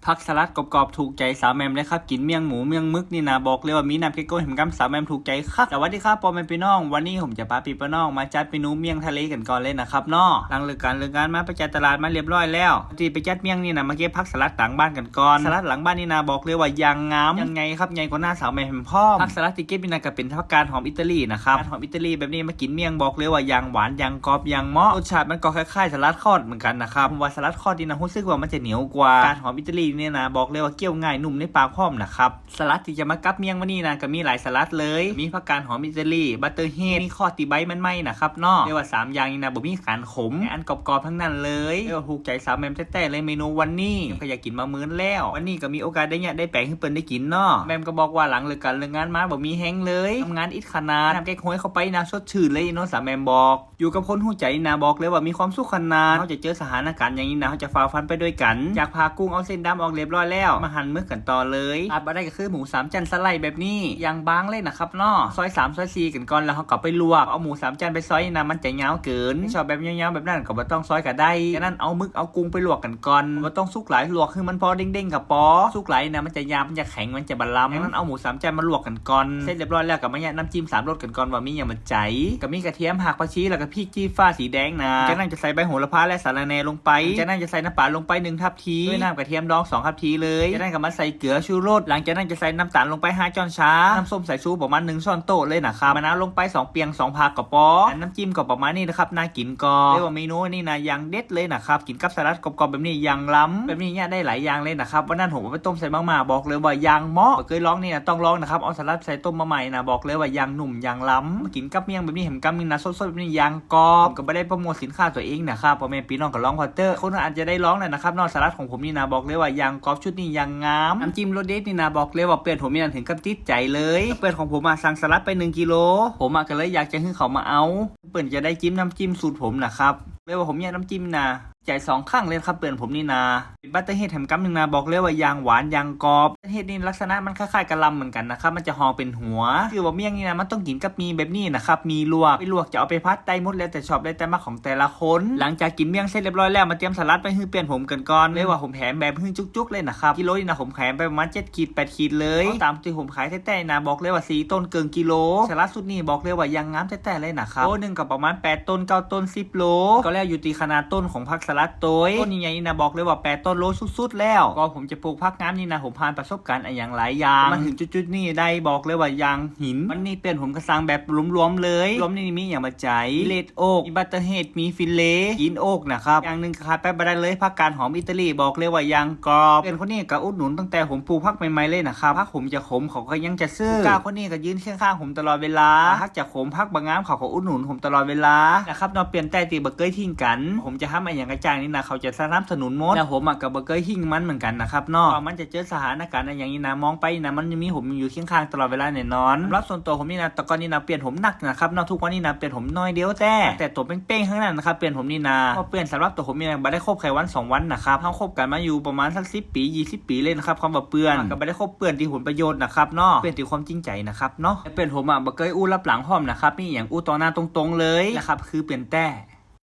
ຜັກສະຫຼັດກອບໆ ຖືກໃຈສາວແໝ່ມເລີຍຄັບ. ກິນມ້ຽງໝູມ້ຽງໝຶກນີ້ນະ ບອກເລີຍວ່າມີນ້ຳເກັກຮວຍຫຳກຳ ສາວແໝ່ມຖືກໃຈຄັກ. ສະຫວັດດີຄັບ ພໍ່ແມ່ພີ່ນ້ອງ, ວັນນີ້ຜົມຈະພາພີ່ພານ້ອງມາຈັດເມນູມ້ຽງທະເລກັນກ່ອນເລີຍນະຄັບເນາະ. ຫຼັງເລີກການເລີກງານມາ ໄປຈັດຕະຫຼາດມາລຽບຮ້ອຍແລ້ວ. ທີ່ໄປຈັດມ້ຽງນີ້ນະ ມາເກັບຜັກສະຫຼັດຫຼັງບ້ານກັນກ່ອນ. ສະຫຼັດຫຼັງບ້ານນີ້ນະ ບອກເລີຍວ່າຢ່າງງາມ ຢ່າງໃຫຍ່ຄັບ, ໃຫຍ່ກວ່າໜ້າສາວແໝ່ມພ້ອມ. ຜັກສະຫຼັດທີ່ເກັບນີ້ນະ ກໍເປັນຜັກກາດຫອມອີຕາລີນະຄັບ. ຜັກກາດຫອມອີຕາລີແບບນີ້ມາກິນມ້ຽງ ບອກເລີຍວ່າຢ່າງຫວານຢ່າງກອບຢ່າງເໝາະ. ລົດຊາດມັນກໍຄ້າຍໆສະຫຼັດຄອດເໝືອນກັນນະຄັບ. ເພາະວ່າສະຫຼັດຄອດນີ້ນະ ຮູ້ສຶກວ່າມັນຈະໜຽວກວ່າ. ຜັກກາດຫອມອີຕາລີນີ້ນະ ບອກເລີຍວ່າຄ້ຽວງ່າຍ ນຸ້ມໃນປາກພ້ອມນະຄັບ. ສະຫຼັດທີ່ຈະມາກັບມ້ຽງມື້ນີ້ນະ ກໍມີຫຼາຍສະຫຼັດເລີຍ. ມີຜັກກາດຫອມອີຕາລີ, ບັດເຕີເຮດ, ມີຄອດທີ່ໃບມັນໃໝ່ນະຄັບເນາະ. ເລີຍວ່າສາມຢ່າງນີ້ນະ ບໍ່ມີການຂົມ, ອັນກອບໆທັງນັ້ນເລີຍ. ເລີຍວ່າຖືກໃຈສາວແໝ່ມແທ້ໆເລີຍເມນູວັນນີ້. ກໍຢາກກິນມາເມີນແລ້ວ. ວັນນີ້ກໍມີໂອກາດໄດ້ຍະໄດ້ແປງໃຫ້ເພິ່ນໄດ້ກິນເນາະ. ແໝ່ມກໍບອກວ່າຫຼັງເລີກການເລີກງານມາບໍ່ມີແຮງເລີຍ, ທຳງານອິດຂະໜາດ. ນ້ຳເກັກຮວຍເຂົ້າໄປນະ ສົດຊື່ນເລີຍເນາະ, ສາວແໝ່ມບອກ. ຢູ່ກັບຄົນຮູ້ໃຈນະ ບອກເລີຍວ່າມີຄວາມສຸກຂະໜາດ. ເຮົາຈະເຈີສະຖານະການຫຍັງນີ້ນະ ເຮົາຈະຝ່າຟັນໄປດ້ວຍກັນ. ຈາກຜ່າກຸ້ງເອົາເສັ້ນດຳອອກລຽບຮ້ອຍແລ້ວ ມາຫັ່ນໝຶກກັນຕໍ່ເລີຍ. ຂາດບໍ່ໄດ້ກໍຄືໝູສາມຊັ້ນສະໄລແບບນີ້ ຢ່າງບາງເລີຍນະຄັບເນາະ. ຊອຍສາມ ຊອຍສີ່ກັນກ່ອນ ແລ້ວເຮົາກໍໄປລວກ. ເອົາໝູສາມຊັ້ນໄປຊອຍນີ້ນະ ມັນຈະຍາວເກີນ. ຊອບແບບຍາວໆແບບນັ້ນກໍບໍ່ຕ້ອງຊອຍກໍໄດ້. ຈາກນັ້ນເອົາໝຶກເອົາກຸ້ງໄປລວກກັນກ່ອນ. ບໍ່ຕ້ອງສຸກຫຼາຍ, ລວກໃຫ້ມັນພໍເດ້ງໆກໍພໍ. ສຸກຫຼາຍນະ ມັນຈະຫຍາບ, ມັນຈະແຂງ, ມັນຈະບະລຳ. ຈາກນັ້ນເອົາໝູສາມຊັ້ນມາລວກກັນ ກ່ອນ. ເສັດລຽບຮ້ອຍແລ້ວກໍມາຍະນ້ຳຈິ້ມສາມລົດກັນກ່ອນວ່າມີຫຍັງມາໃຈ. ກໍມີກະທຽມ, ຜັກ, ຜັກຊີ ແລ້ວກໍພິກຊີ້ຟ້າສີແດງນະ. ຈາກນັ້ນຈະໃສ່ໃບໂຫລະພາ ແລະ ສາລະແໜ່ລົງໄປ. ຈາກນັ້ນຈະໃສ່ນ້ຳປາລົງໄປໜຶ່ງທັບທີ ດ້ວຍນ້ຳກະທຽມດອງສອງທັບທີເລີຍ. ຈາກນັ້ນກໍມາໃສ່ເກືອ, ຊູລົດ. ຫຼັງຈາກນັ້ນຈະໃສ່ນ້ຳຕານລົງໄປຫ້າຊ້ອນຊາ, ນ້ຳສົ້ມສາຍຊູປະມານໜຶ່ງຊ້ອນໂຕະເລີຍນະຄັບ. ມະນາວລົງໄປສອງປ່ຽງ, ສອງຜັກກໍພໍ. ອັນນ້ຳຈິ້ມກໍປະມານນີ້ນະຄັບ, ໜ້າກິນກໍ ເລີຍວ່າເມນູນີ້ນະຢ່າງເດັດເລີຍນະຄັບ. ກິນກັບສະຫຼັດກອບໆແບບນີ້ຢ່າງລຳ. ແບບນີ້ຍະໄດ້ຫຼາຍຢ່າງເລີຍນະຄັບ. ວັນນັ້ນຜົມເອົາໄປຕົ້ມໃສ່ມາມ່າ, ບອກເລີຍວ່າຢ່າງເໝາະ. ບໍ່ເຄີຍລອງນີ້ນະ ຕ້ອງລອງນະຄັບ. ເອົາສະຫຼັດໃສ່ຕົ້ມມາມ່ານີ້ນະ ບອກເລີຍວ່າຢ່າງນຸ້ມຢ່າງລຳ. ກິນກັບມ້ຽງແບບນີ້ ຫຳກຳນີ້ນະ ສົດໆແບບນີ້ຢ່າງກອບ. ກໍບໍ່ໄດ້ໂປຣໂມດສິນຄ້າຕົວເອງນະຄັບ ພໍ່ແມ່ພີ່ນ້ອງກໍລອງເຂົາເຕີ. ຄົນອື່ນອາດຈະໄດ້ລອງແລ້ວນະຄັບເນາະ. ສະຫຼັດຂອງຜົມນີ້ນະ ບອກເລີຍວ່າຢ່າງກອບ, ຊຸດນີ້ຢ່າງງາມ. ນ້ຳຈິ້ມລົດເດັດນີ້ນະ ບອກເລີຍວ່າເພື່ອນຜົມນີ້ນະເຖິງກັບຕິດໃຈເລີຍ. ເພື່ອນຂອງຜົມມາສັ່ງສະຫຼັດໄປໜຶ່ງກິໂລ, ຜົມມາກໍເລີຍຢາກຈະໃຫ້ເຂົາມາເອົາ. ເພິ່ນຈະໄດ້ຈິ້ມນ້ຳຈິ້ມສູດຜົມນະຄັບ. ເລີຍວ່າຜົມຢາກນ້ຳຈິ້ມນະ ໃຈສອງຄັ້ງເລີຍນະຄັບ. ເພື່ອນຜົມນີ້ນະ ເປັນບັດເຕີເຮດແຮມກຳໜຶ່ງນະ ບອກເລີຍວ່າຢ່າງຫວານຢ່າງກອບ. ເຫັດນີ້ລັກສະນະມັນຄ້າຍໆກະລຳເໝືອນກັນນະຄັບ, ມັນຈະຫໍ່ເປັນຫົວ. ຄືວ່າມ້ຽງນີ້ນະ ມັນຕ້ອງກິນກັບໝີ່ແບບນີ້ນະຄັບ, ໝີ່ລວກ. ໄປລວກຈະເອົາໄປຜັດໄດ້ໝົດ, ແລ້ວແຕ່ຊອບ ແລ້ວແຕ່ມັກຂອງແຕ່ລະຄົນ. ຫຼັງຈາກກິນມ້ຽງເສັດລຽບຮ້ອຍແລ້ວ ມາຕຽມສະຫຼັດໄປໃຫ້ເພື່ອນຜົມກັນກ່ອນ. ເລີຍວ່າຜົມແຖມແບບໃຫ້ຈຸກໆເລີຍນະຄັບ. ກິໂລນີ້ນະ ຜົມແຖມໄປປະມານເຈັດຂີດ ແປດຂີດເລີຍ. ເອົາຕາມທີ່ຜົມຂາຍແທ້ໆນະ ບອກເລີຍວ່າສີ່ໂຕນເຄິ່ງກິໂລ. ສະຫຼັດຊຸດນີ້ບອກເລີຍວ່າຢ່າງງາມແທ້ໆເລີຍນະຄັບ. ໂລໜຶ່ງກໍປະມານແປດໂຕນ ເກົ້າໂຕນ ສິບໂລ ກໍແລ້ວຢູ່ທີ່ຂະໜາດຕົ້ນຂອງຜັກສະຫຼັດໂຕຍ. ຕົ້ນໃຫຍ່ໆນີ້ນະ ບອກເລີຍວ່າແປດໂຕນໂລສຸດໆແລ້ວ. ກໍຜົມຈະປູກຜັກງາມນີ້ນະ ຜົມຜ່ານປະສົບການອີ່ຫຍັງຫຼາຍຢ່າງ ມາເຖິງຈຸດໆນີ້ໄດ້ ບອກເລີຍວ່າຢ່າງຫີນ. ວັນນີ້ເພື່ອນຜົມກໍສັ່ງແບບລວມໆເລີຍ. ລວມນີ້ມີຫຍັງມາໃຈ ເລດໂອກ, ມີບັດເຕີເຮດ, ມີຟິນເລ, ກິນໂອກນະຄັບ. ຢ່າງໜຶ່ງຂາດໄປບໍ່ໄດ້ເລີຍ ຜັກກາດຫອມອີຕາລີ ບອກເລີຍວ່າຢ່າງກອບ. ເພື່ອນຄົນນີ້ກໍອຸດໜູນຕັ້ງແຕ່ຜົມປູກຜັກໃໝ່ໆເລີຍນະຄັບ. ຜັກຜົມຈະຂົມ ເຂົາກໍຍັງຈະຊື້. ລູກຄ້າຄົນນີ້ກໍຢືນຄຽງຂ້າງຜົມຕະຫຼອດເວລາ. ຫາກຈະຂົມ ຜັກບໍ່ງາມ ເຂົາກໍອຸດໜູນຜົມຕະຫຼອດເວລານະຄັບເນາະ. ເປັນແຕ່ທີ່ບໍ່ເຄີຍຖິ້ມກັນ. ຜົມຈະທຳອີ່ຫຍັງກໍຊ່າງນີ້ນະ ເຂົາຈະສະໜັບສະໜູນໝົດ. ແລ້ວຜົມກໍບໍ່ເຄີຍຖິ້ມມັນເໝືອນກັນນະຄັບເນາະ. ວ່າມັນຈະເຈີສະຖານະການອີ່ຫຍັງນີ້ນະ ມອງໄປນະ ມັນຍັງມີຜົມຢູ່ຄຽງຂ້າງຕະຫຼອດເວລາແນ່ນອນ. ສຳລັບສ່ວນຕົວຜົມນີ້ນະ ແຕ່ກ່ອນນີ້ນະ ເພື່ອນຜົມໜັກນະຄັບເນາະ. ທຸກວັນນີ້ນະ ເພື່ອນຜົມນ້ອຍດຽວແຕ່ ແຕ່ຕົວເປ້ງໆທັງນັ້ນນະຄັບ ເພື່ອນຜົມນີ້ນະ. ເພາະເພື່ອນສຳລັບຕົວຜົມນີ້ນະ ບໍ່ໄດ້ຄົບໃຜວັນສອງວັນນະຄັບ. ເຮົາຄົບກັນມາຢູ່ປະມານສັກສິບປີ ຊາວປີເລີຍນະຄັບ. ຄຳວ່າເພື່ອນ ກໍບໍ່ໄດ້ຄົບເພື່ອນທີ່ຜົນປະໂຫຍດນະຄັບເນາະ, ເພື່ອນທີ່ຄວາມຈິງໃຈນະຄັບເນາະ. ແລະ ເພື່ອນຜົມອະ ບໍ່ເຄີຍອູ້ລັບຫຼັງພ້ອມນະຄັບ, ມີຫຍັງອູ້ຕໍ່ໜ້າຕົງໆເລີຍນະຄັບ ຄືເປັນແຕ່